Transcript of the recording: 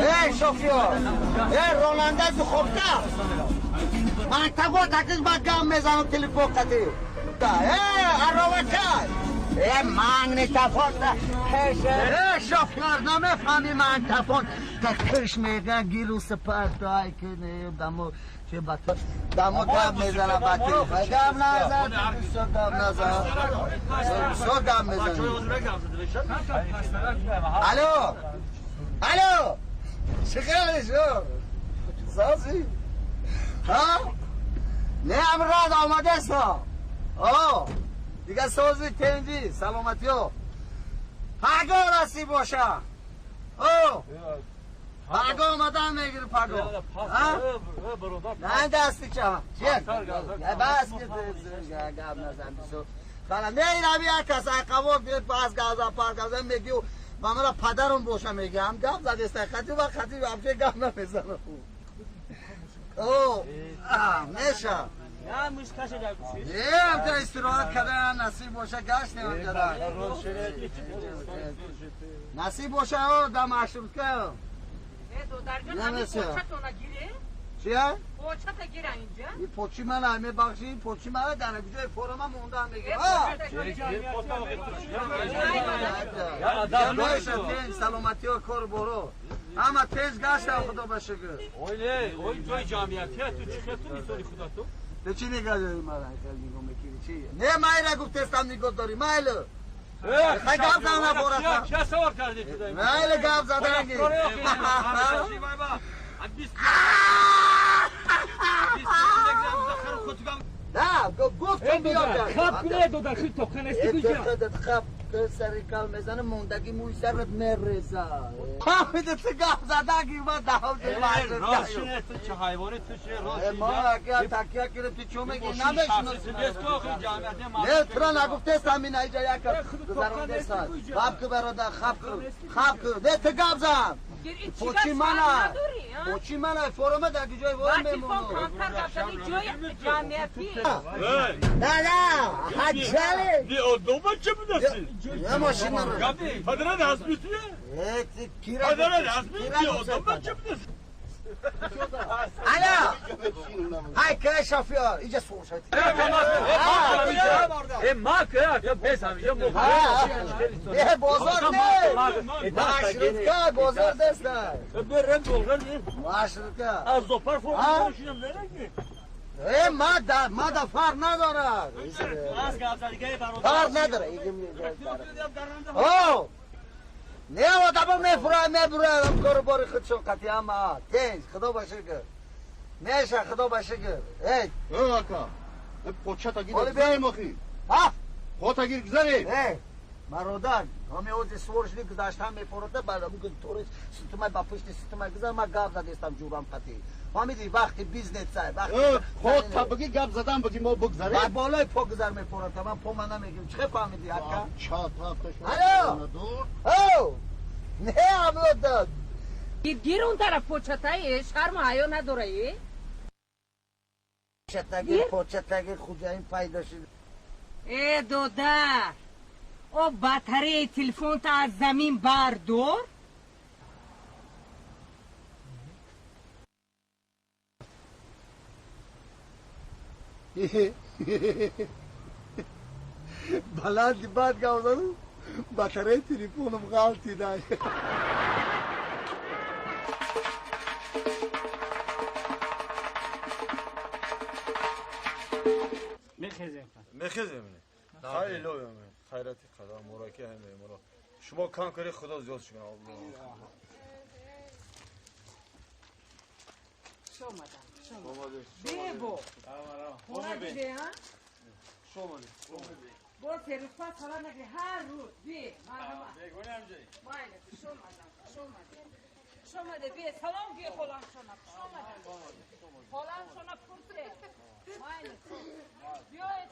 Эй, шофёр! Эй, ронанда духовка! Ман таго такиз ба гам мезанам телефон қати. Эй, аровачай! Эй, магнитофон пеш. Эй, шофёр, намефаҳми магнитофон. Та киш мега гиру сипар тай ки не дамо че ба дамо гам мезанам ба телефон. Гам назан, бисёр гам назан. Бисёр гам мезанӣ. Алло! Алло! چه خبره شو؟ سازی؟ ها؟ نه امراد آماده است ها. آه دیگه سازی تنجی سلامتی ها. پگاه رسی باشه. او پگاه آمدن میگیره پگاه. ها؟ نه دستی چه؟ چیه؟ نه بس که گپ نزن بیسو. خلا نه این همی یک کس قبول بیاد پس گازا پس گازا میگی و مرا پدرم باشه میگم گپ زده است خطی و خطی вообще گپ نمیزنه. او میشه. نه مشکل در گوشی. نه هم تا استراحت کردن نصیب باشه گشت نمیم کردن. نصیب باشه او دم عشرت که. نه چیه؟ پوچه گیرن اینجا. این پوچی من همه بخشی پوچی من در جای فرم مونده میگه. ها. سلامتی و کار برو. اما تیز گشتم خدا به شکر. اوه اوه جای جمعیتی تو چی تو می‌سوری خدا تو؟ تو چی نگاه داری من خیلی نگاه می‌کنی چی؟ نه مایل گفتم نگاه داری مایل. خیلی گپ زدن نبارد. چه سوار کردی تو دایی؟ مایل گپ زدن گی. نه گفتم بیاد. خب کنه دو داخل تو کنه استی کجا؟ خب سر کال میزنه موندگی موی سرت میرزه. فهمیده تو گپ زدگی ما دهم راست تو چه حیوانی تو چه راست ما اگه تکیه کردیم تو چون میگی نمیشناسی. نه تو را نگفته همین اینجا یک گذرانده است. خب که برادر خب که خب که نه تو گپ زن. پوچی منه پوچی منه فرمه در جای وارم میمونه. نه نه حجاله. نه آدم چه بدسی؟ نه ماشین رو. پدرت حسبی تویه؟ پدرت حسبی تویه آدم چه بدسی؟ الو های که شافیار اینجا سور شد. ما که بس همینجا نه بازار نه معاشرت بازار دست نه برم بولغن معاشرت از زوپر فرم ماشینم نرگی. ما دا فرق نداره فرق نداره. او نه آدم میفره میبره کار باری خودشون قطعی اما تنج خدا باشه که میشه خدا باشه که ای ای آقا پوچه تا گیر گذاریم آخی ها پوچه گیر گذاریم ای برادر همه اوج سوارش گذاشتم میپرده بعد میگه توریس ستمای با پشت ستمای گذار ما گاو زدستم جورم قطعی فهمیدی وقتی بیزنس سای وقتی خود تا بگی گپ زدن بگی ما بگذاریم با بالای پا گذار میپرده من پا من نمیگم چه فهمیدی آقا چا تا الو او نه امرو گیر اون طرف پوچتای شرم حیا نداره. پوچتاگی پوچتاگی خوجاین پیدا شد. ای دادر او باتری تلفن تا از زمین بردار. بلند باد گاو زدم باتری تلفنم غلطی دای. میخیزیم میخیزیم خیلی لویم خیراتی خدا مراکی همه مرا شما کم کاری خدا زیاد شکنه. الله شما بیبو خونه دیده ها شما با سرویس پاس خبر نگیری هر روز بی مرحبا مایل شما شما ده بی سلام بی خولان شما شما ده خولان شما پرسه مایل بیایید.